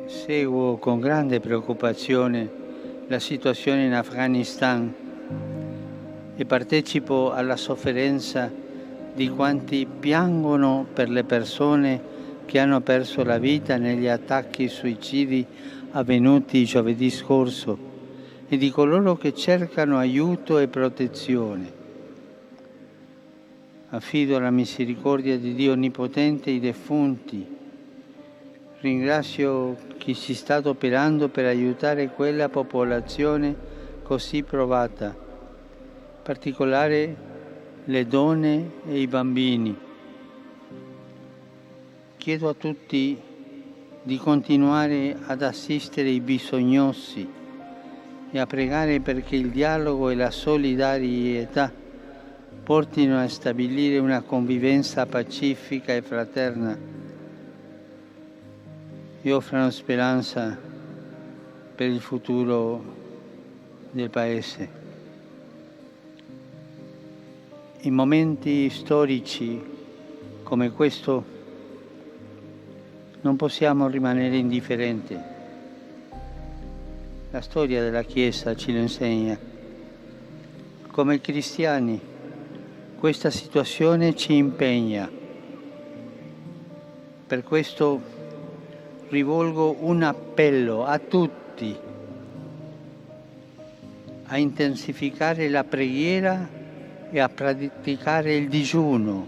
Seguo con grande preoccupazione la situazione in Afghanistan e partecipo alla sofferenza di quanti piangono per le persone che hanno perso la vita negli attacchi suicidi avvenuti giovedì scorso e di coloro che cercano aiuto e protezione. Affido alla misericordia di Dio Onnipotente i defunti. Ringrazio chi si sta adoperando per aiutare quella popolazione così provata, in particolare le donne e i bambini. Chiedo a tutti di continuare ad assistere i bisognosi e a pregare perché il dialogo e la solidarietà portino a stabilire una convivenza pacifica e fraterna e offrano speranza per il futuro del Paese. In momenti storici come questo non possiamo rimanere indifferenti. La storia della Chiesa ce lo insegna. Come cristiani, questa situazione ci impegna. Per questo rivolgo un appello a tutti a intensificare la preghiera e a praticare il digiuno.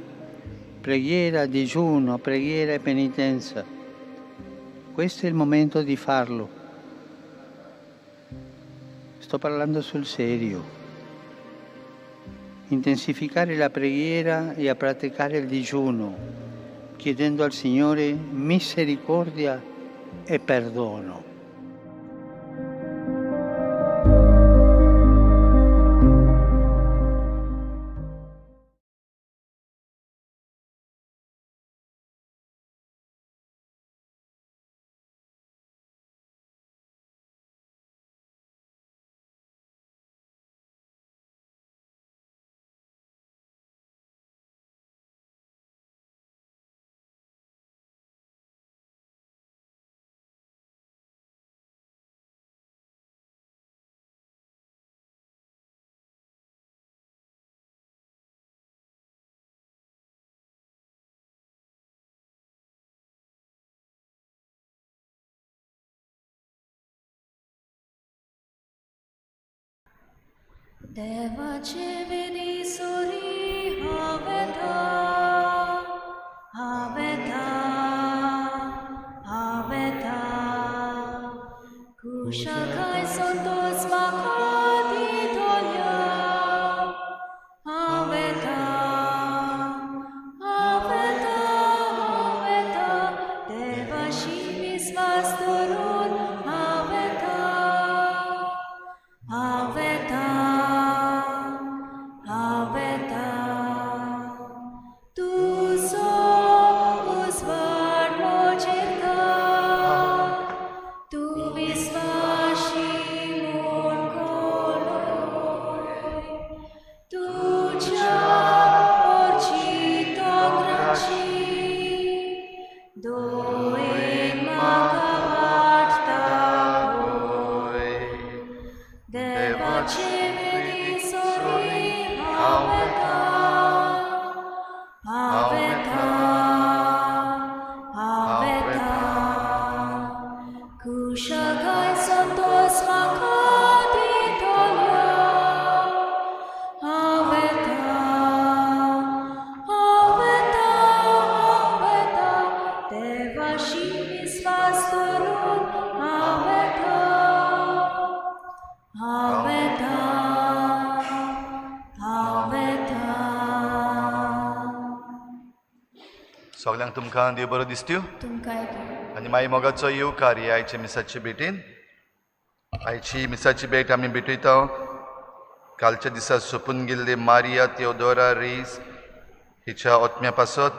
Preghiera, digiuno, preghiera e penitenza. Questo è il momento di farlo. Sto parlando sul serio. Intensificare la preghiera e a praticare il digiuno, chiedendo al Signore misericordia e perdono. देवाचे विधी सुरी हावेता हावेता हावेता कुशाखाय संतोष म्हाका दितोल्या हावेता हावेता हावेता देवाशी विस्वास दवरून हावेता हावेता हावेता तुजो उजवाड म्हजेर घाल तूं विस्वाशी म्हूण कळय तुज्या मर्जी दोंगराची दोळेन म्हाका वाट दाखय देवाचे विधी सोरी हांव वेता हांव वेता हांव वेता कुशाखाय संतोष म्हाका दितलो हांव वेता हांव वेता हांव वेता देवाशी विस्वास दवरून हांव वेता हांव वेता हांव वेता. सगल्यांक तुमकां देव बरो दिसत्यो तुमकांय बी. आनी मागीर मोगाचो येवकार ह्या आयच्या मिसाचे भेटीन. आयची मिसाची भेट आमी भेटयता कालच्या दिसा सोंपून गेल्ले मारिया तेओदोरा रेईस हिच्या ओत्म्या पासत.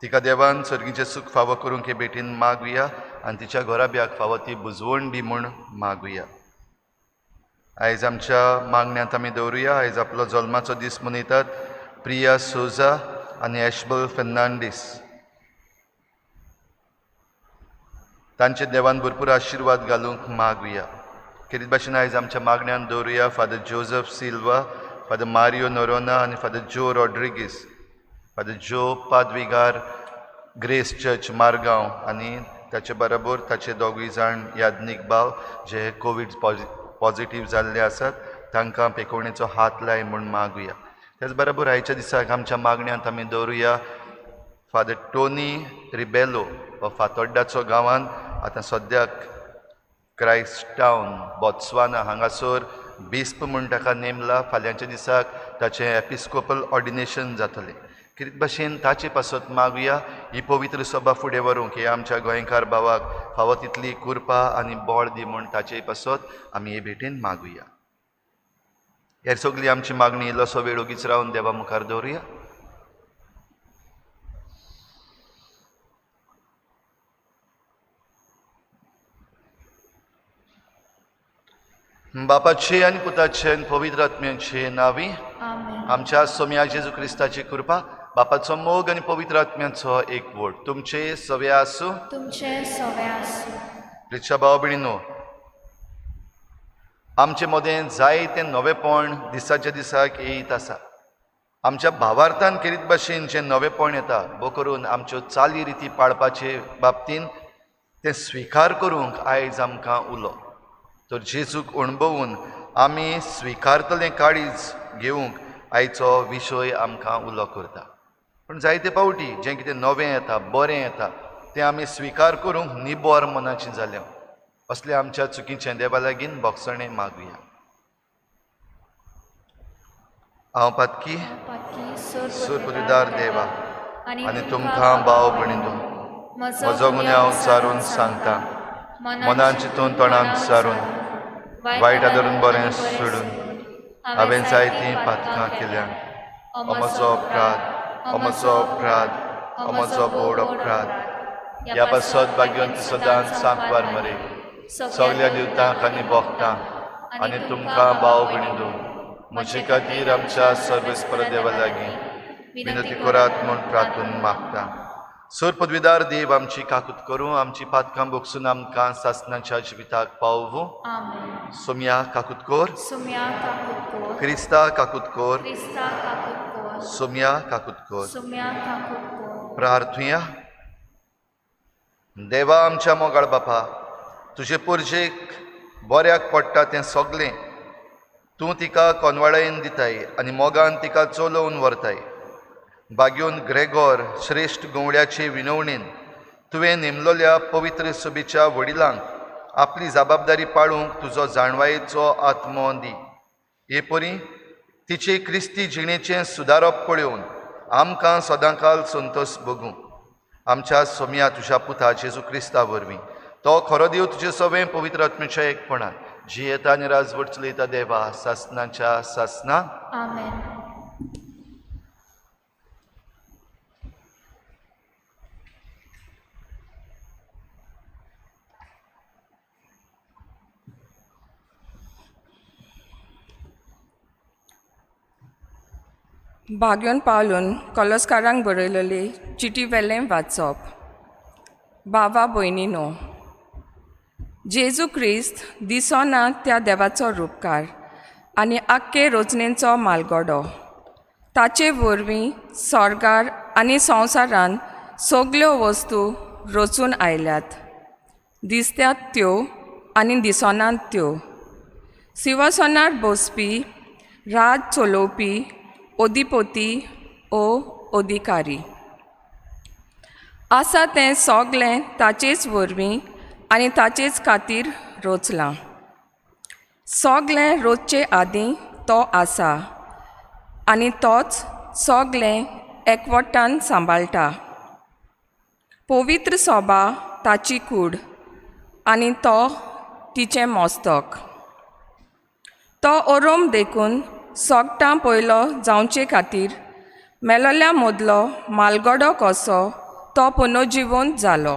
तिका देवान सर्गीचें सूख फावो करूंक हे भेटीन मागुया आनी तिच्या घराब्याक फावो ती बुजवण दी म्हूण मागुया. आयज आमच्या मागण्यांत आमी दवरुया. आयज आपलो जल्माचो दीस मनयतात प्रिया सोजा आनी एशबल फेर्नांडीस तांचे देवान भरपूर आशिर्वाद घालूंक मागुया. खेरीत भाशेन आयज आमच्या मागण्यान दवरुया Father Joseph Silva, Father Mario Noronha आनी Father Joe Rodrigues, Father Joe पादविगार grace church Margao आनी ताचे बरोबर ताचे दोगूय जाण याज्ञीक भाव जे कोवीड पॉझिटीव जाल्ले आसात तांकां पेकोवणेचो हात लाय म्हूण मागुया. त्याच बरोबर आयच्या दिसाक आमच्या मागण्यांत आमी दवरुया फादर टोनी रिबेलो हो फातोड्डाचो गांवांत आतां सद्याक क्रायस्ट टावन बोत्सवाना हांगासर बिस्प म्हूण ताका नेमला. फाल्यांच्या दिसाक ताचें एपिस्कोपल ऑर्डिनेशन जातलें. कितें भाशेन ताचे पासत मागुया ही पवित्र सभा फुडें व्हरूंक हे आमच्या गोंयकार भावाक फावो तितली कृपा आनी बळ दी म्हूण ताचे पासत आमी हे भेटेन मागुया. हेर सगळी आमची मागणी इल्लोसो वेळ ओगीच रावन देवा मुखार दवरुया. बापाचे आनी पुताचे आनी पवित्र आत्म्याचे नांवी आमच्या सोम्या जेजू क्रिस्ताची कृपा, बापाचो मोग आनी पवित्र आत्म्याचो एकवट तुमचे सवे आसूं. तुमचे सवे आसूं. प्रिच्या भाव भयणीनो, आमचे मदें जायतें नवेपण दिसाच्या दिसाक येयत आसा. आमच्या भावार्थान खेरीत भाशेन जें नवेपण येता भो करून आमच्यो चाली रिती पाळपाचे बाबतीन तें स्विकार करूंक आयज आमकां उलो. तर जेजूक अणभवून आमी स्विकारतलें काळीज घेवंक आयचो विशय आमकां उलो करता. पूण जायते पावटी जें कितें नवें येता, बरें येता तें आमी स्विकार करूंक निबर मनाचें जाल्या. असलें आमच्या चुकीचें देवा लागीं भोगसणें मागुया. हांव पातकी सुरपुरीदार देवा आनी तुमकां भाव भयणीनो म्हजो गुन्यांव सारून सांगता, मनान चिंतून तोंडान सारून वायट आदरून बरें सोडून हांवें जायतीं पातकां केल्या. म्हजो अपराध, म्हजो अपराध, म्हजो व्हड अपराध. ह्या पासत भाग्यवंत सदांच सांकवार मरे सगल्या दिवतांक आनी भोगतांक आनी तुमकां भाव भयणीनो म्हजे खातीर आमच्या सर्वेस्पर देवा लागीं विनंती करात म्हूण प्रार्थून मागता. सर पदवीदार देव आमची काकूत करूं, आमची पातकां भोगसून आमकां सासणाच्या जिविताक पावूं. सोम्या काकूत कर, क्रिस्ता काकूत कर, सोम्या काकूत कर. प्रार्थुया. देवा आमच्या मोगाळ बापा, तुजे पोरजेक बऱ्याक पडटा तें सगलें तूं तिका कोनवाळायेन दिताय आनी मोगान तिका चलोवन व्हरताय. बाग्योन ग्रेगोर श्रेश्ठ गवळ्याचे विनवणेन तुवें नेमलोल्या पवित्र सभेच्या वडिलांक आपली जबाबदारी पाळूंक तुजो जाणवायेचो आत्मो दी. हे परी तिचे क्रिस्ती जिणेचें सुदारप पळोवन आमकां सदांकाल संतोश भोगूं. आमच्या सोम्या तुज्या पुता जेजू क्रिस्ता वरवीं तो खरो देव तुजे सवें पवित्र आत्म्याच्या एकपणान जियेता आनी राजवट चलयता देवा सासनाच्या सासना. आमेन. भाग्योन पावलून कॉलोस्कारांक बरयलेली चिटी वेलें वाचप. बाबा भयणीनो, जेजू क्रिस्त दिसोना त्या देवाचो रुपकार आनी आख्खे रोजनेचो मालगडो. ताचे वरवीं सोर्गार आनी संवसारान सगल्यो वस्तू रचून आयल्यात, दिसतात त्यो आनी दिसनात त्यो. सिंवासनार बसपी, राज चलोवपी, अधिपती ओ अधिकारी आसा तें सगलें ताचेच वरवीं आनी ताचेच खातीर रचलां. सगलें रोजचे आदीं तो आसा आनी तोच सगलें एकवटान सांबाळटा. पवित्र सोबा ताची कूड आनी तो तिचें मस्तक. तो ओरोम देखून सोगटां पयलो जावचे खातीर मेलोल्या मदलो मालगडो कसो तो पुनर्जिवंत जालो.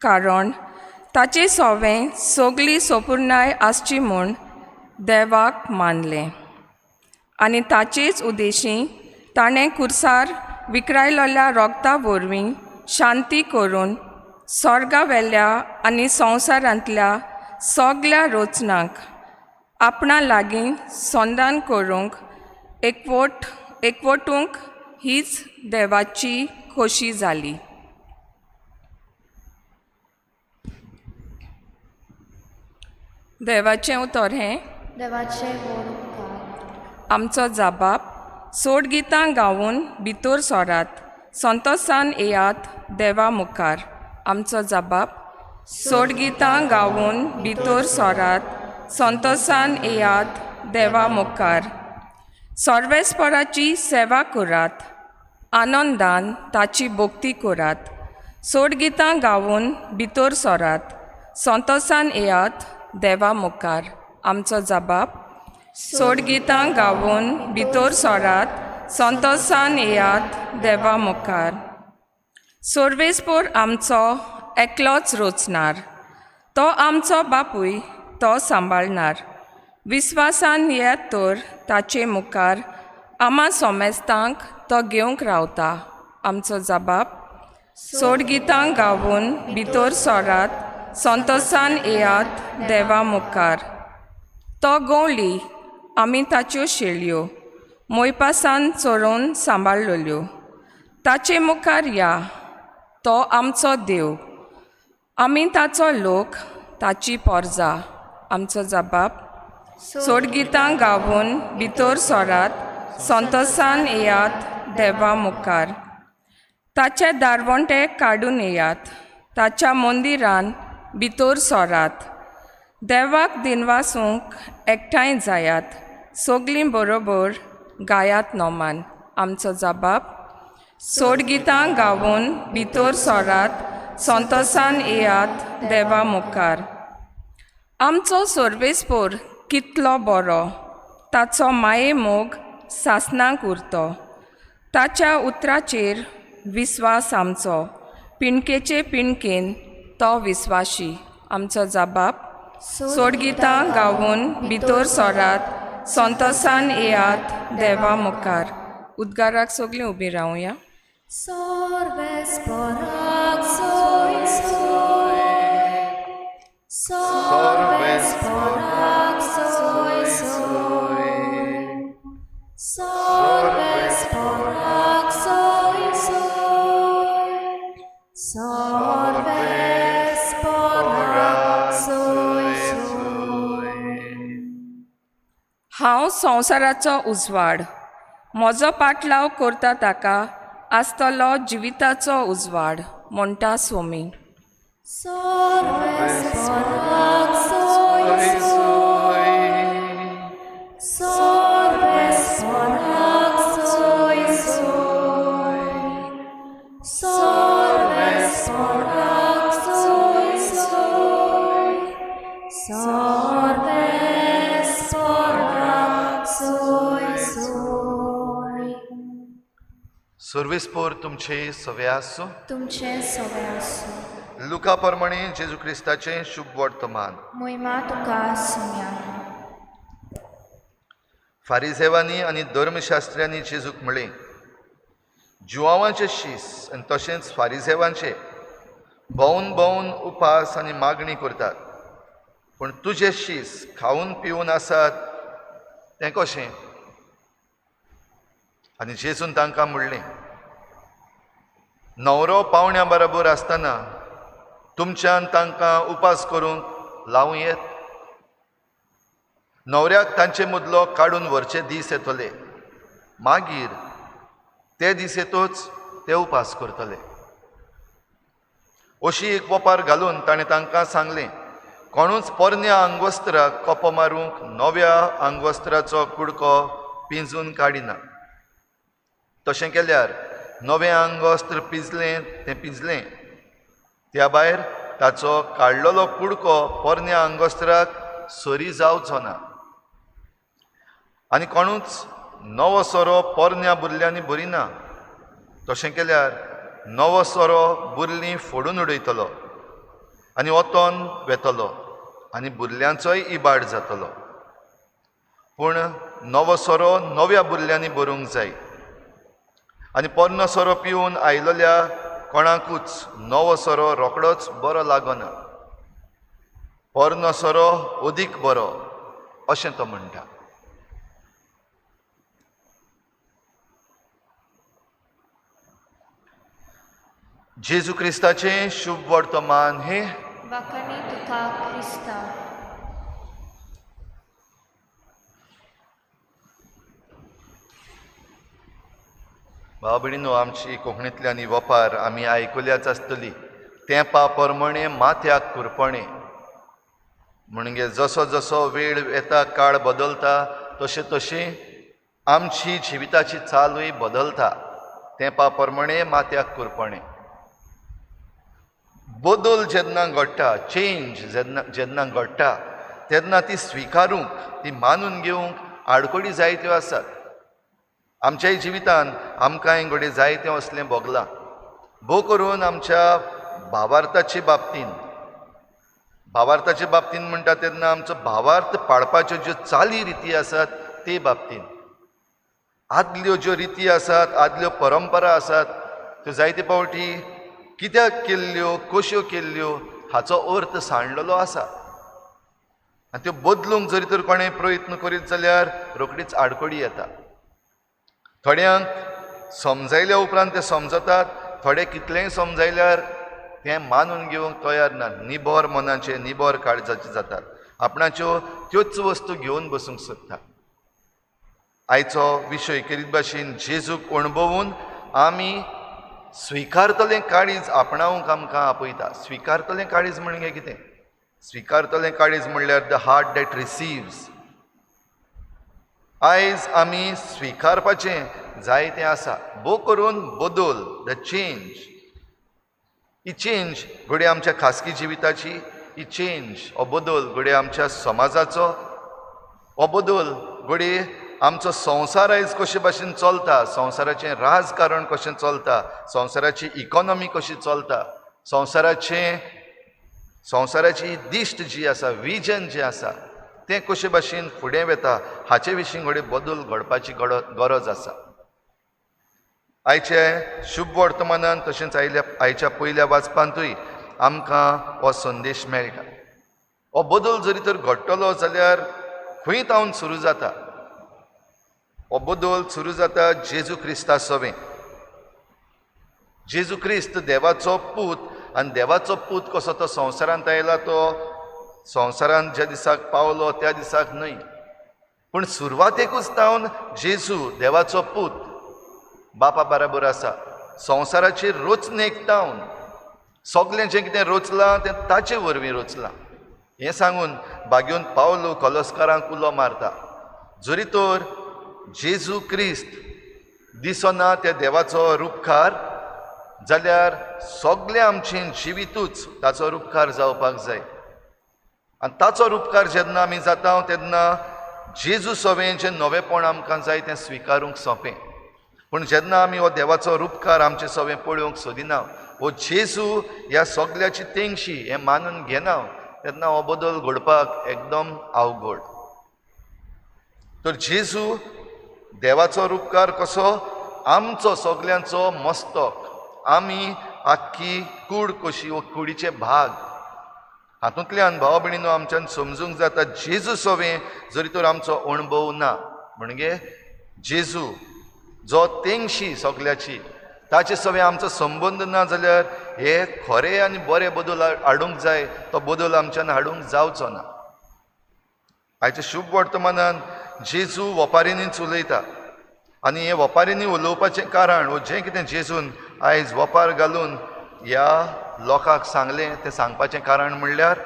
कारण ताचे सोवें सगली सोपुर्णाय आसची म्हूण देवाक मानलें आनी ताचेच उद्देशी ताणें कुर्सार विकरायलोल्या रोगता वरवीं शांती करून स्वर्गावेल्या आनी संवसारांतल्या सगल्या रचनांक आपणा लागीं संदान करूंक एकवटूंक हीच देवाची खोशी जाली. देवाचें उतर हें देवाचे व्हड उपकार. आमचो जाबाब सोड गितां गावून भितर सोरात, संतोसान येयात देवा मुखार. आमचो जाबाब सोड गितां गावून भितर सोरात, संतोसान येयात देवा मुखार. सर्वेस्पराची सेवा करात, आनंदान ताची भक्ती करात, सोड गितां गावून भितर सोरात, संतोसान येयात देवा मुखार. आमचो जाबाब सोड गितां गावून भितर सोरात, संतोसान येयात देवा मुखार. सर्वेस्पोर आमचो एकलोच रोचणार, तो आमचो बापूय, तो सांबाळणार. विस्वासान येत तर ताचे मुखार, आमा सोमेस्तांक तो घेवंक रावता. आमचो जाबाब सोड गितां गावून भितर सोरात, संतोसान येयात देवा मुखार. तो गवली आमी ताच्यो शेळयो मोयपासान चोरोवन सांबाळ्ळल्यो. ताचे मुखार या, तो आमचो देव, आमी ताचो लोक, ताची पोरजा. आमचो जाबाब सोड गितां गावून भितर सोरात, संतोसान येयात देवा मुखार. ताचे दारवंटे काडून येयात, ताच्या मंदिरान भितर सोरात, देवाक दिनवासूंक एकठांय जायात, सगलीं बरोबर गायात नोमान. आमचो जाबाब सोड गितां गावून भितर सोरात, संतोसान येयात देवा मुखार. आमचो सर्वेस्पोर कितलो बरो, ताचो माये मोग सासनाक उरतो. ताच्या उतराचेर विस्वास आमचो, पिणकेचे पिणकेन तो विस्वाशी. आमचो जाबाब सोड गितां गावून भितर सोरात, संतोसान येयात देवा मुखार. उद्गाराक सगलीं उबीं रावया. Sorves por Sorves por Sorves por. हांव संवसाराचो उजवाड, म्हजो पाटलाव करता ताका आसतलो जिविताचो उजवाड, म्हणटा स्वामी. Sorves सर्वेस्पोर तुमचे सवे आसूं. तुमचे सवे आसूं. लुका प्रमाणे जेजू क्रिस्ताचें शुभ वर्तमान. मोहिमा तुका सुम्या. फारिजेवांनी आनी धर्मशास्त्र्यांनी जेजूक म्हळें, जुवांवांचे शीस आनी तशेंच फारिजेवांचे भोवन भोवन उपास आनी मागणी करतात, पूण तुजे शीस खावन पिवन आसात तें कशें? आनी जेजून तांकां म्हणलें, न्हवरो पावण्या बरोबर आसतना तुमच्यान तांकां उपास करूंक लावं येत? न्हवऱ्याक तांचे मदलो काडून व्हरचे दीस येतले, मागीर ते दीस येतच ते उपास करतले. अशी एक वपार घालून ताणें तांकां सांगलें, कोणूच पोरण्या आंगवस्त्राक कोपो मारूंक नव्या आंगवस्त्राचो कुडको पिंजून काडिना. तशें केल्यार नवें आंगवस्त्र पिंजलें तें पिंजलें, त्या भायर ताचो काडलेलो कुडको पोरण्या आंगवस्त्राक सरी जावचो ना. आनी कोणूच नवो सोरो पोरण्या बुरल्यांनी भरिना, तशें केल्यार नवो सोरो बुरलीं फोडून उडयतलो आनी ओतोन वेतलो आनी बुरल्यांचोय इबाड जातलो. पूण नवो सोरो नव्या बुरल्यांनी भरूंक जाय. आनी पोन्नो सोरो पिवन आयलेल्या कोणाकूच नवो सोरो रोखडोच बरो लागना, पोरनो सोरो अदीक बरो अशें तो म्हणटा। जेजू क्रिस्ताचें शुभ वर्तमान हें। वाखाणी तुका क्रिस्ता। भाव भयणीनो, आमची कोंकणींतल्यान ही वपार आमी आयकुल्याच आसतली। तेंपा परमणें माथ्याक कुरपणें, म्हणजे जसो जसो वेळ येता, काळ बदलता, तशें तशें आमची जिविताची चालूय बदलता। तेंपा परमणें माथ्याक कुरपणें। बदल जेन्ना घडटा, चेंज जेन्ना घडटा तेन्ना ती स्विकारूंक, ती मानून घेवंक आडखळी जायत्यो आसात। आमच्याय जिवितान आमकांय घडये जायतें असलें भोगलां, भोव करून आमच्या भावार्थाचे बाबतीन। भावार्थाचे बाबतीन म्हणटा तेन्ना आमचो भावार्थ पाळपाच्यो ज्यो चाली रिती आसात ते बाबतीन, आदल्यो ज्यो रिती आसात, आदल्यो परंपरा आसात त्यो जायते फावटी कित्याक केल्ल्यो, कश्यो केल्ल्यो हाचो अर्थ सांडलेलो आसा। आनी त्यो बदलूंक जरी तर कोणें प्रयत्न करीत जाल्यार रोखडीच आडखळी येता। थोड्यांक समजायल्या उपरांत ते समजतात, थोडे कितलेंय समजायल्यार तें मानून घेवंक तयार ना, निबर मनाचे, निबर काळजाचे जातात, आपणाच्यो त्योच वस्तू घेवन बसूंक सोदता। आयचो विशय केरीत भाशेन जेजूक अणभवून आमी स्विकारतलें काळीज आपणावंक आमकां आपयता। स्विकारतलें काळीज म्हणजे कितें? स्विकारतलें काळीज म्हणल्यार the heart that receives. आयज आमी स्विकारपाचें जायतें आसा, भोव करून बदल, the change. ही चेंज घडये आमच्या खासगी जिविताची, ही चेंज हो बदल घडये आमच्या समाजाचो, हो बदल घडये आमचो संवसार आयज कशे भाशेन चलता, संवसाराचें राजकारण कशें चलता, संवसाराची इकॉनॉमी कशी चलता, संवसाराची दिश्ट जी आसा, विजन जें आसा तें कशे भाशेन फुडें वता हाचे विशीं घडये बदल घडपाची गरज आसा। आयचे शुभ वर्तमानान तशेंच आयच्या पयल्या वाचपांतूय आमकां हो संदेश मेळटा। हो बदल जरी तर घडटलो जाल्यार खंय तावन सुरू जाता? हो बदल सुरू जाता जेजू क्रिस्ता सवें। जेजू क्रिस्त देवाचो पूत, आनी देवाचो पूत कसो तो संवसारांत आयला, तो संवसारांत ज्या दिसाक पावलो त्या दिसाक न्हय, पूण सुरवातेकूच तावन जेजू देवाचो पूत बापा बराबर आसा। संवसाराचे रचनेक तावन सगळें जें कितें रचलां तें ताचे वरवीं रचलां हें सांगून बागेवन पावलो कलस्कारांक उलो मारता। जरी तर जेजू क्रिस्त दिसना त्या देवाचो रुपकार, जाल्यार सगळें आमचें जिवितूच ताचो रुपकार जावपाक जाय। आनी ताचो रुपकार जेन्ना आमी जाता तेन्ना जेजू सवें जें नवेंपण आमकां जाय तें स्विकारूंक सोंपें। पूण जेन्ना आमी हो देवाचो रुपकार आमचे सवें पळोवंक सोदिना, हो जेजू ह्या सगळ्याची तेंगशी हें मानून घेना, तेन्ना हो बदल घडपाक एकदम अवघड। तर जेजू देवाचो रुपकार कसो आमचो सगळ्यांचो मस्तक, आमी आख्खी कूड कशी वो कुडीचे भाग। हातूंतल्यान भाव भयणीनो आमच्यान समजूंक जाता जेजू सवें जरी तर आमचो अणभव ना, म्हणजे जेजू जो तेंगशी सगळ्याची ताचे सवें आमचो संबंद ना जाल्यार हे खरे आनी बरे बदल हाडूंक जाय, तो बदल आमच्यान हाडूंक जावचो ना। आयच्या शुभ वर्तमानान जेजू वपारींनीच उलयता आनी हे वपारींनी उलोवपाचें कारण वो जें कितें जेजून आयज वपार घालून ह्या लोकांक सांगलें तें सांगपाचें कारण म्हणल्यार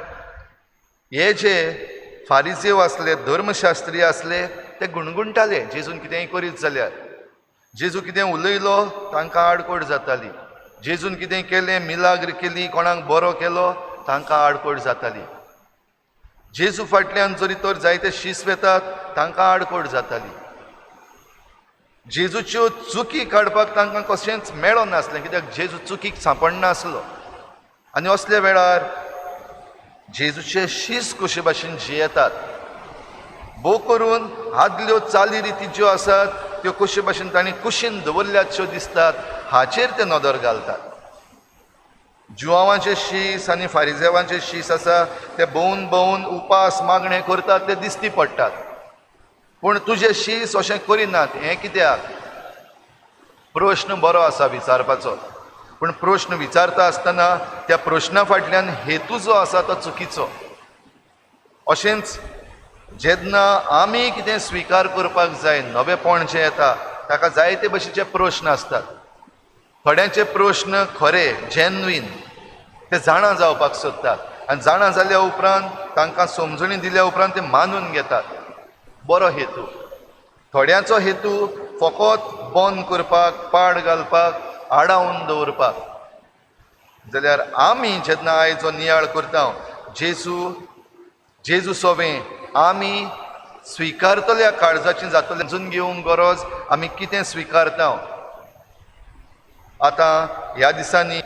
हे जे फारिजेव आसले, धर्मशास्त्री आसले, ते गुणगुणटाले जेजून कितेंय करीत जाल्यार। जेजू कितें उलयलो तांकां आडकोड जाताली, जेजून कितें केलें, मिलाग्र केली, कोणाक बरो केलो, तांकां आडकोड जाताली। जेजू फाटल्यान जरी तर जायते शीस वेतात तांकां आडकोड जाताली। जेजूच्यो चुकी काडपाक तांकां कशेंच मेळनासलें, कित्याक जेजू चुकीक सांपडनासलो। आनी असल्या वेळार जेजूचे शीस कशे भाशेन जियेतात, भोव करून आदल्यो चाली रिती ज्यो आसात त्यो कशे भाशेन तांणी कुशीन दवरल्यात श्यो दिसतात हाचेर ते नदर घालतात. जुवांवांचे शीस आनी फारिजेवांचे शीस आसा ते भोवन भोवन उपास मागणें करतात, ते दिसती पडटात. पूण तुजे शीस अशें करिनात, हें कित्याक? प्रश्न बरो आसा विचारपाचो, पूण प्रश्न विचारता आसतना त्या प्रश्ना फाटल्यान हेतू जो आसा तो चुकीचो. अशेंच जेन्ना आमी कितें स्विकार करपाक जाय, नवेपण जें येता ताका जायते भशेचे प्रश्न आसतात. थोड्यांचे प्रश्न खरे जेन्युइन, ते जाणा जावपाक सोदतात आनी जाणा जाल्या उपरांत तांकां समजणी दिल्या उपरांत ते मानून घेतात, बरो हेतू. थोड्यांचो हेतू फकत बंद करपाक, पाड घालपाक, आडावन दवरपाक. जाल्यार आमी जेन्ना आयज जो नियाळ करता जेजू सोवें आमी स्विकारतल्या काळजाची जातले समजून घेवंक गरज आमी कितें स्विकारता. आतां ह्या दिसांनी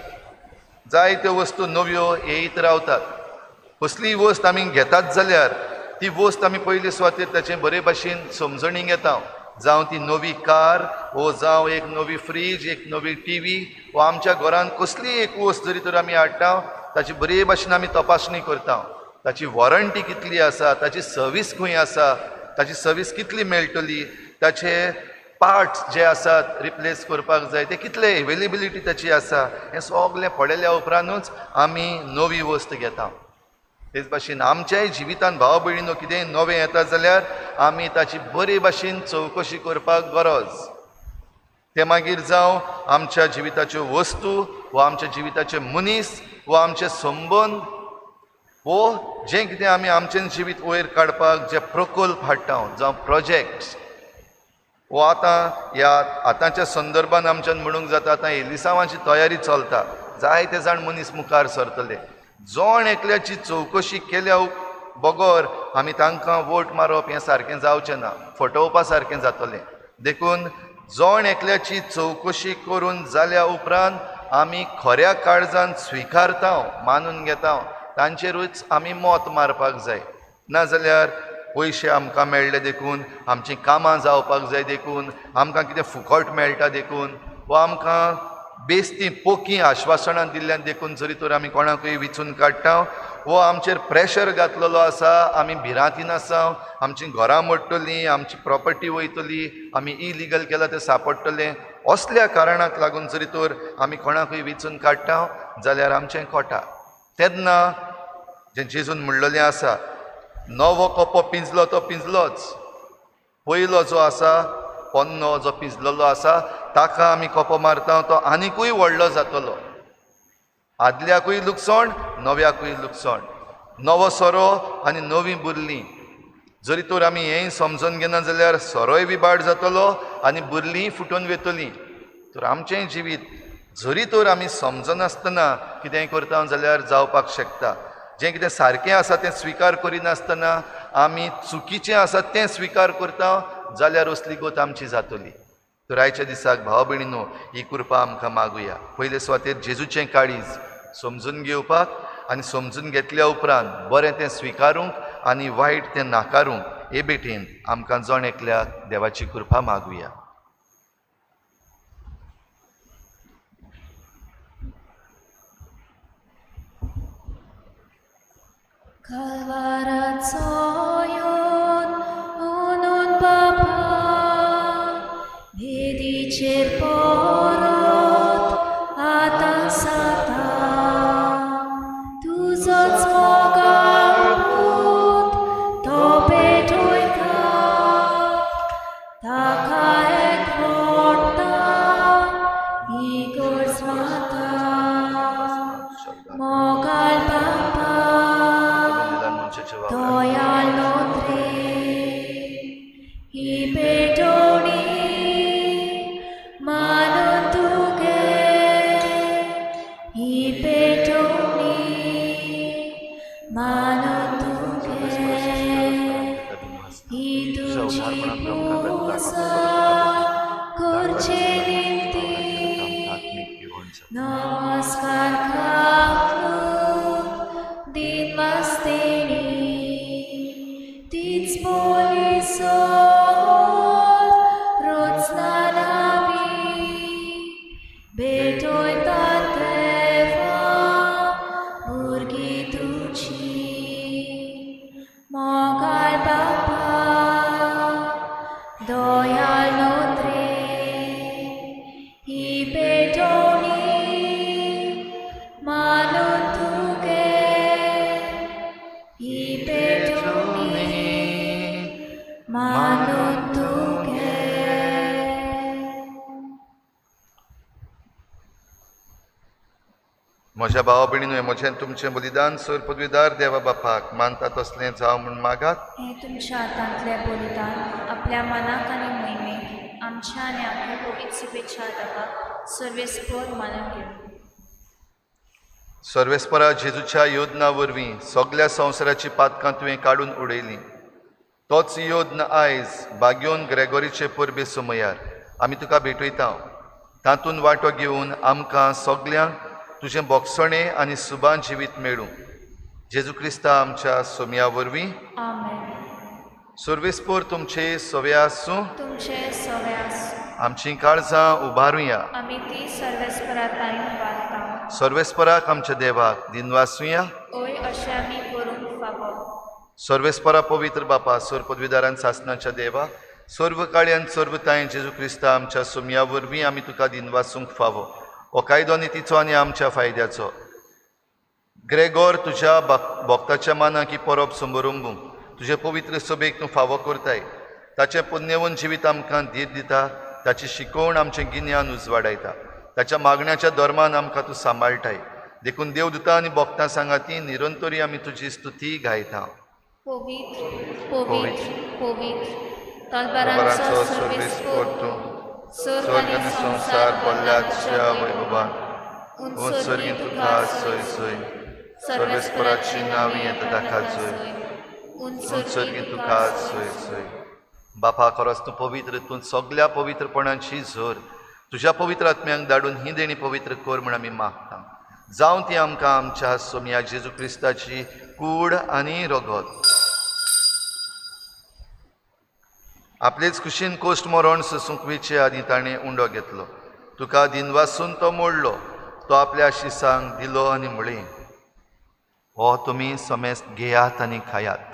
जायत्यो वस्तू नव्यो येयत रावतात. कसलीय वस्त आमी घेतात जाल्यार ती वस्त आमी पयले सुवातेर ताचे बरे भाशेन समजणी घेता, जावं ती नवी कार वो जावं एक नवी फ्रीज, एक नवी टी व्ही वो आमच्या घरांत कसलीय एक वस्त जरी तर आमी हाडटा ताची बरे भाशेन आमी तपासणी करता, ताची वॉरंटी कितली आसा, ताची सर्वीस खंय आसा, ताची सर्वीस कितली मेळटली, ताचे पार्ट्स जे आसात रिप्लेस करपाक जाय ते कितले एवेलेबिलिटी ताची आसा, हें सगळें पळयल्या उपरांतूच आमी नवी वस्त घेता. तेच भाशेन आमच्याय जिवितान भाव भयणीनो कितेंय नवें येता जाल्यार आमी ताची बरे भाशेन चवकशी करपाक गरज. तें मागीर जावं आमच्या जिविताच्यो वस्तू वा आमच्या जिविताचे मनीस वा आमचे संबंद वो जें कितें आमी आमचें जिवीत वयर काडपाक जे प्रकल्प हाडटा जावं प्रोजेक्ट्स वो आतां ह्या आतांच्या संदर्भान आमच्यान म्हणूंक जाता आतां एलिसांवाची तयारी चलता, जायते जाण मनीस मुखार सरतले. जण एकल्याची चवकशी केल्या बगर आमी तांकां वोट मारप हें सारकें जावचें ना, फटोवपा सारकें जातलें. देखून जण एकल्याची चवकशी करून जाल्या उपरांत आमी खऱ्या काळजान स्विकारता, मानून घेता, तांचेरूच आमी मत मारपाक जाय. नाजाल्यार पयशे आमकां मेळ्ळे देखून, आमचीं कामां जावपाक जाय देखून, आमकां कितें फुकट मेळटा देखून वा आमकां बेस्ती पोकीं आश्वासनां दिल्ल्यान देखून जरी तर आमी कोणाकूय विचून काडटा वो आमचेर प्रेशर घातलेलो आसा, आमी भिरांतीन आसा, आमचीं घरां मोडटलीं, आमची प्रॉपर्टी वयतली, आमी इलिगल केलां तें सांपडटलें, असल्या कारणाक लागून जरी तर आमी कोणाकूय विचून काडटा जाल्यार आमचें कोटा. तेन्ना जें जेजून म्हणलेलें आसा, नवो कोपो पिंजलो तो पिंजलोच, पयलो जो आसा पोन्नो जो पिंजलेलो आसा ताका आमी कोपो मारता तो आनिकूय व्हडलो जातलो. आदल्याकूय लुकसाण, नव्याकूय लुकसाण. नवो सोरो आनी नवी बुरली जरी तर आमी हेंय समजून घेना जाल्यार सोरोय बी बाड जातलो आनी बुरलीय फुटून वयतली. तर आमचें जिवीत जरी तर आमी समजनासतना कितेंय करता जाल्यार जावपाक शकता. जें कितें सारकें आसा तें स्विकार करिनासतना आमी चुकीचें आसा तें स्विकार करता जाल्यार असली गत आमची जातली. तर आयच्या दिसाक भाव भयणीनो ही कृपा आमकां मागुया. पयले सुवातेर जेजूचें काळीज समजून घेवपाक आनी समजून घेतल्या उपरांत बरें तें स्विकारूंक आनी वायट तें नाकारूंक हे भेटेन आमकां जण एकल्याक देवाची कृपा मागुया. Kalvaraço yon unon papa Vedicer porot ata sata Tuzoc mogal put to petoika Taka ekvorta igor smata Mogal papa Doyal notre i pedoni ma म्हज्या भावा भयणीनू, म्हजें तुमचें बलिदान सर पदवीदार देवा बापाक मानता तसलें जावं म्हूण मागात। हें तुमच्या हातांतलें बलिदान आपल्या मनाक आनी मोहिमेक आमच्या आनी आपल्या पवित्र शुभेच्छा देवाक सर्वेस्पर मानून घेवं। सर्वेस्परा जेजूच्या योजना वरवीं सगल्या संवसाराची पातकां तुवें काडून उडयलीं, तोच योजना आयज बाग्योन ग्रेगोरीचे परबे समयार आमी तुका भेटयता। तातूंत वांटो घेवन आमकां सगल्यांक तुजें बोगसणें आनी सुबान जिवीत मेळूं। जेजू क्रिस्ता आमच्या सोमया वरवीं। आमेन। सर्वेस्पर तुमचे सवे आसूं, तुमचे सवे आसूं। आमचीं काळजां उबारुया, आमी ती सर्वेस्परा ताईन उबारता। सर्वेस्पराक आमच्या देवाक दिनवासुया, ओय अशें आमी करूंक फावो। सर्वेस्परा पवित्र बापा, सर्व पदवीदारान सासनाच्या देवा, सर्व काळ्यान सर्व ताईन जेजू क्रिस्ता आमच्या सोमया वरवीं आमी तुका दिनवासूंक फावो। हो कायदो नितीचो आनी आमच्या फायद्याचो। ग्रेगोर तुज्या भक्ताच्या मानाक ही परब समरंबूंक तुजे पवित्र सभेक तूं फावो करताय। ताचें पुण्यवन जिवीत आमकां धीर दिता, ताची शिकवण आमचें गिन्यान उजवाडायता, ताच्या मागण्याच्या धर्मान आमकां तूं सांबाळटाय। देखून देवदूता आनी भक्तां सांगाती निरंतरी आमी तुजी स्तुती गायता। पवित्र पवित्र पवित्र तलवारांचो सर्वेस्पर तूं, स्वर्ग आनी संवसार भरला तुज्या वैभवान, उंच स्वर्गीं तुका सोय सोय, सर्वेस्पराची नांव येता दाखा जोय, उंच स्वर्गीं तुका सोय सोय। बापा, खरोच तूं पवित्र, तूं सगल्या पवित्रपणाची झर, तुज्या पवित्र आत्म्यांक धाडून ही देणी पवित्र कर म्हूण आमी मागता। जावं ती आमकां आमच्या सोमया जेजू क्रिस्ताची कूड आनी रगत। आपलेच कुशीन कोश्ट मरण सोसूंक वेचे आदीं ताणें उंडो घेतलो, तुका दिनवासून तो मोडलो, तो आपल्या शिसांक दिलो आनी म्हळें, हो तुमी समेस्त घेयात आनी खायात,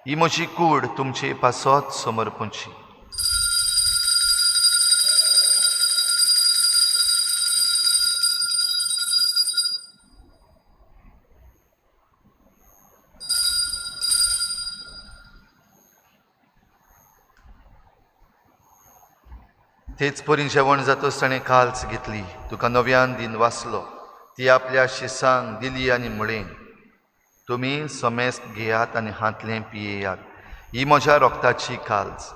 ही म्हजी कूड तुमचे पासत समर्पूची। तेच परी जेवण जातच ताणें काल्स घेतली, तुका नव्यान दिन वाचलो, ती आपल्या शिसांक दिली आनी म्हळें, तुमी समेस्त घेयात आनी हांतलें पियेयात, ही म्हज्या रोगताची काल्स,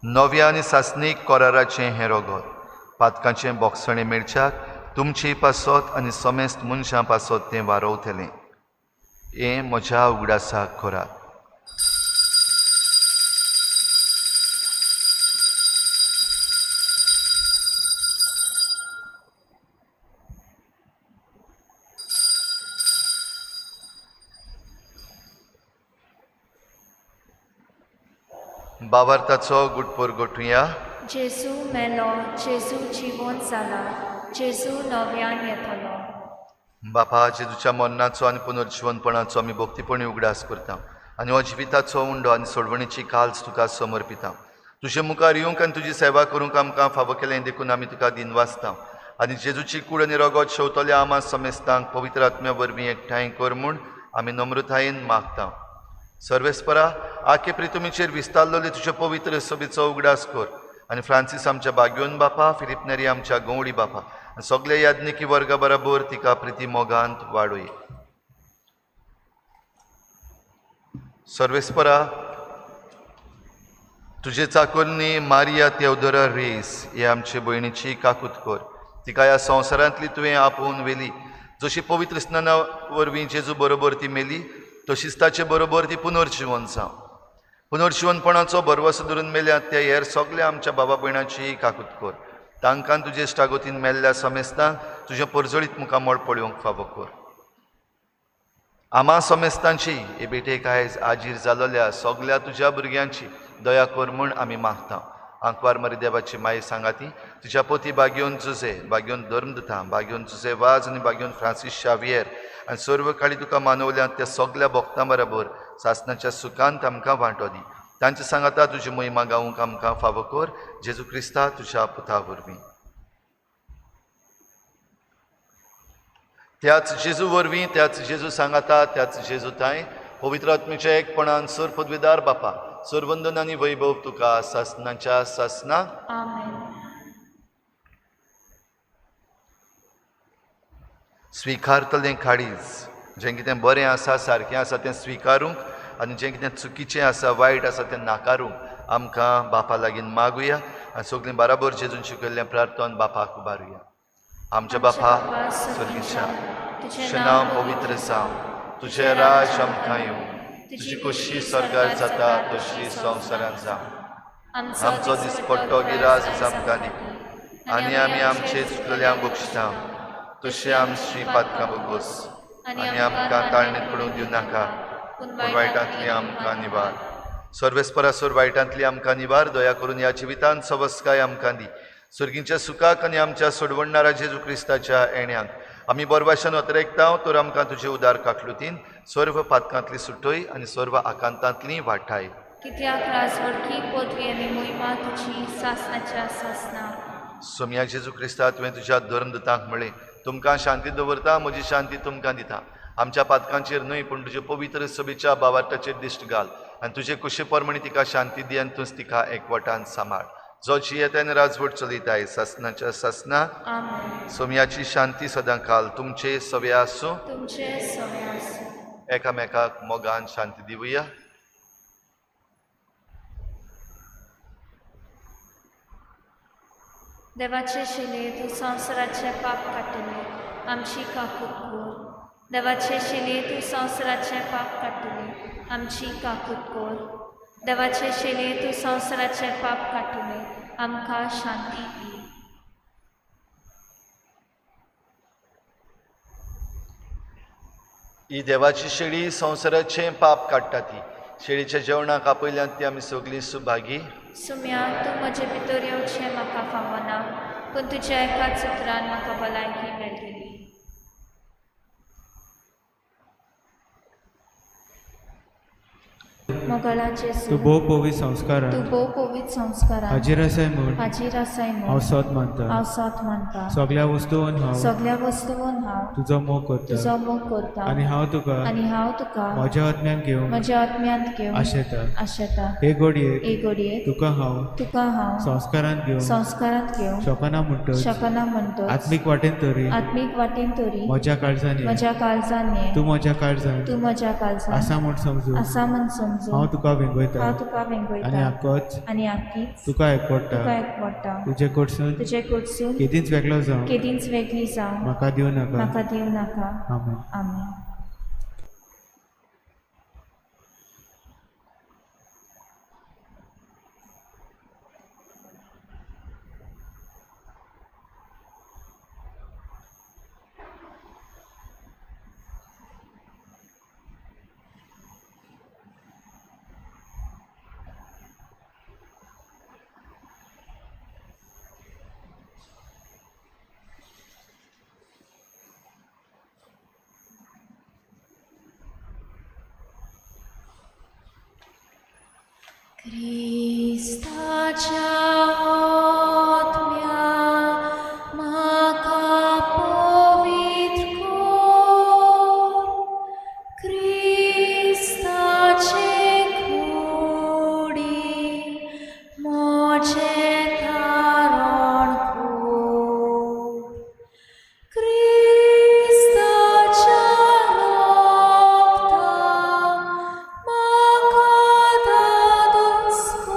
नव्या आनी सासणीक कराराचें हें रगत, पातकांचें बोगसणें मेळच्याक तुमचे पासत आनी समेस्त मनशां पासत तें वारोवतलें। हें म्हज्या उगडासाक करात। बाबार्थाचो गुटपोर गोठुया। जेजू मेलो, जेजू जिवोन जाला, जेजू नव्यान येतलो। बापा, जेजूच्या मरणाचो आनी पुनर्जिवनपणाचो आमी भक्तीपणी उगडास करता आनी हो जिविताचो उंडो आनी सोडवणीची काल्स तुका समर्पिता। तुजे मुखार येवंक आनी तुजी सेवा करूंक आमकां फावो केलें देखून आमी तुका दिनवासता आनी जेजूची कूड आनी रगत शेवतल्या आमा समेस्तांक पवित्र आत्म्या वरवीं एकठांय कर म्हूण आमी नम्रतायेन मागता। सर्वेस्परा, आखे प्रितुमीचेर विस्तारलेले तुजे पवित्र सभेचो उगडास कर आनी फ्रांसीस आमच्या बाग्योन बापा, फिलीप नेरी आमच्या गंवडी बापा आनी सगळे याज्ञिकी वर्गा बराबर तिका प्रिती मोगांत वाडोय। सर्वेस्परा, तुजे चाकोरनी मारिया तेवदोरा रेस हे आमचे भयणीची काकूत कर, तिका ह्या संवसारांतली तुवें आपोवन व्हेली, जशी पवित्र स्नाना वरवीं जेजू बरोबर ती मेली तशीच ताचे बरोबर ती पुनर्जिवन जावं। पुनर्जिवनपणाचो भरवसो धरून मेल्यात त्या हेर सगल्या आमच्या बाबा भयणाची काकूत कर, तांकां तुजे इश्टागतीन मेल्ल्या समेस्तांक तुजें परजळीत मुखामळ पळोवंक फावो कर। आमा समेस्तांची हे भेटेक आयज आजीर जालोल्या सगल्या तुज्या भुरग्यांची दया कर म्हूण आमी मागता। आंकवार मरी देवाची माई सांगाती तुज्या पोती बागयोन जुजे, बागयोन धर्मदूता, बागयोन जुजे वाज आनी बागयोन फ्रांसीस शावियर आनी सर्व काळी तुका मानवल्यात त्या सगल्या भक्तां बराबर सासनाच्या सुखांत आमकां वांटो दी। तांचे सांगाता तुजी महिमा गावूंक आमकां फावो कर, जेजू क्रिस्ता तुज्या पुता वरवीं। त्याच जेजू वरवीं, त्याच जेजू सांगाता, त्याच जेजू तांय पवित्र आत्म्याच्या एकपणान सर पदवीदार बापा, सरवंदन आनी वैभव तुका सासनाच्या सासना। आमेन। स्विकारतलें काळीज, जें कितें बरें आसा, सारकें आसा तें स्विकारूंक आनी जें कितें चुकीचें आसा, वायट आसा तें नाकारूंक आमकां बापा लागीं मागुया आनी सगळीं बराबर जेजून शिकयल्लें प्रार्थन बापाक उबारुया. आमच्या बापा स्वर्गीच्या, तुजें नांव पवित्र जावं, तुजें राज आमकां येवं, तुजी खोशी स्वर्गार जाता तशी संवसारांत जावं. आमचो दिसपट्टो गिरास आमकां दी आनी आमी आमचे चुकलेल्यांक बक्षिता तशें आमची पातकां बोगोस आनी आमकां ताळणीत पडूंक दिवं नाका, पूण वायटांतली आमकां निवार. सर्वेस्परासोर वायटांतली आमकां निवार. दया करून ह्या जिवितांत सवस्काय आमकां दी. सुर्गींच्या सुखाक आनी आमच्या सोडवणणारा जेजू क्रिस्ताच्या येण्याक आमी बोरवाशान अतरेकता तर आमकां तुजे उदार काकलुतीन सर्व पातकांतली सुटय आनी सर्व आकांतांतली वाठाय. कित्याक राजवडकी पदवी आनी मोहिमा तुजी सासनाच्या सासना. सोमया जेजू क्रिस्ता, तुवें तुज्या धर्मदूतांक म्हळें, तुमकां शांती दवरता, म्हजी शांती तुमकां दिता. आमच्या पातकांचेर न्हय पूण तुजे पवित्र सभेच्या बावार्ताचेर दिश्ट घाल आनी तुजे कुशे प्रमाणे तिका शांती दी आनी तूंच तिका एकवटान सांबाळ. जो जियेता आनी राजवट चलयताय सासनाच्या सासना. आमेन. सोमयाची शांती सदां काल तुमचे सवे आसूं. तुमचे सवे आसूं. एकामेकाक मोगान शांती दिवया. देवाचे शिले तूं संवसाराचें पाप काडटले, आमची काकूत कोर. देवाचे शिले तूं संवसाराचें पाप काडटले, आमची काकूत कोर. देवाचे शिले तूं संवसाराचें पाप काडटले, आमकां शांती दी. ही देवाची शेळी संवसाराचें पाप काडटा. ती शेळीच्या जेवणाक आपयल्यान ती आमी सगळीं सुभागी. सुम्या, तूं म्हजे भितर येवचें म्हाका फावना, पूण तुज्या एकाच उतरान म्हाका भलायकी मेळटली. मोगळाचे तूं भोव पवित्र संस्कारान तूं भोव पवित्र संस्कारान हाजीर आसाय म्हूण हाजीर आसाय म्हूण हांव सत मानता. हांव सत मानता. सगळ्या वस्तून हांव सगळ्या वस्तून हांव तुजो मोग करता तुजो मोग करता आनी हांव तुका आनी हांव तुका म्हज्या आत्म्यान घेवन म्हज्या आत्म्यांत घेवन आशेता. आशेता. हे घडयेक हे घडयेक तुका हांव तुका हांव संस्कारांत घेवन संस्कारांत घेवन शकना म्हणटच शकना म्हणटच आत्मीक वाटेन तरी आत्मीक वाटेन तरी म्हज्या काळजान ये. म्हज्या काळजान ये. तूं म्हज्या काळजान तूं म्हज्या काळजान आसा म्हूण समजून आसा म्हूण समजून हांव तुका वेंगयता हांव तुका वेंगयता आनी आकच आनी आकीच तुका एकवडटा. तुका एकवडटा. तुजे कडसून तुजे कडसून केदींच वेगळो जावं केदींच वेगळी जावं म्हाका दिवं नाका. म्हाका दिवं नाका. आमेन. आमेन. क्रिस्ताच्या आत्म्या म्हाका पवित्र कर, क्रिस्ताचे कुडी म्हजें तारण कर, क्रिस्ताच्या रक्ता म्हाका दादोस कर.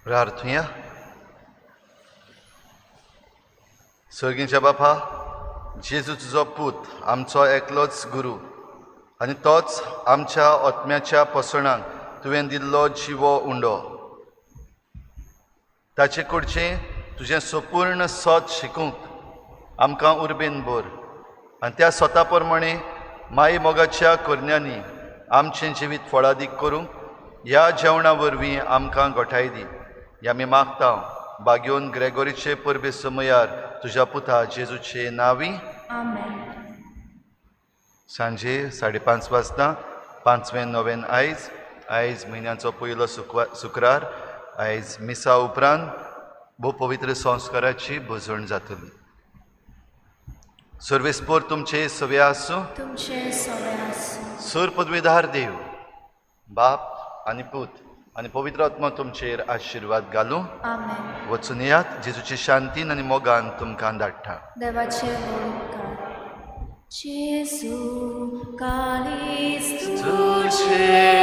प्रार्थुया. सर्गींच्या बापा, जेजू तुजो पूत आमचो एकलोच गुरू आनी तोच आमच्या आत्म्याच्या पोसणाक तुवें दिल्लो जिवो उंडो, ताचे कडचें तुजें संपूर्ण सत शिकूंक आमकां उर्बेन भर आनी त्या स्वता प्रमाणे माई मोगाच्या करण्यांनी आमचें जिवीत फळादीक करूंक ह्या जेवणा वरवीं आमकां गोठाय दी. ह्या आमी मागता बागेवन ग्रेगोरीचे परबे समयार तुज्या पुता जेजूचे नांवी. आमेन. सांजे 5:30 वाजता पांचवें नोवेन आयज. आयज म्हयन्याचो पयलो शुक्रार. आयज मिसा उपरांत भोव पवित्र संस्काराची भजण जातली. सर्वेस्पोर तुमचे सवे आसूं. तुमचे सवे आसूं. सूर पदवीधार देव बाप आनी पूत आनी पवित्र आत्मा तुमचेर आशिर्वाद घालूं. आमेन. वचून येयात, जेजूची शांतीन आनी मोगान तुमकां धाडटा. देवाचे व्हड उपकार. जेजू काळीज तुजें.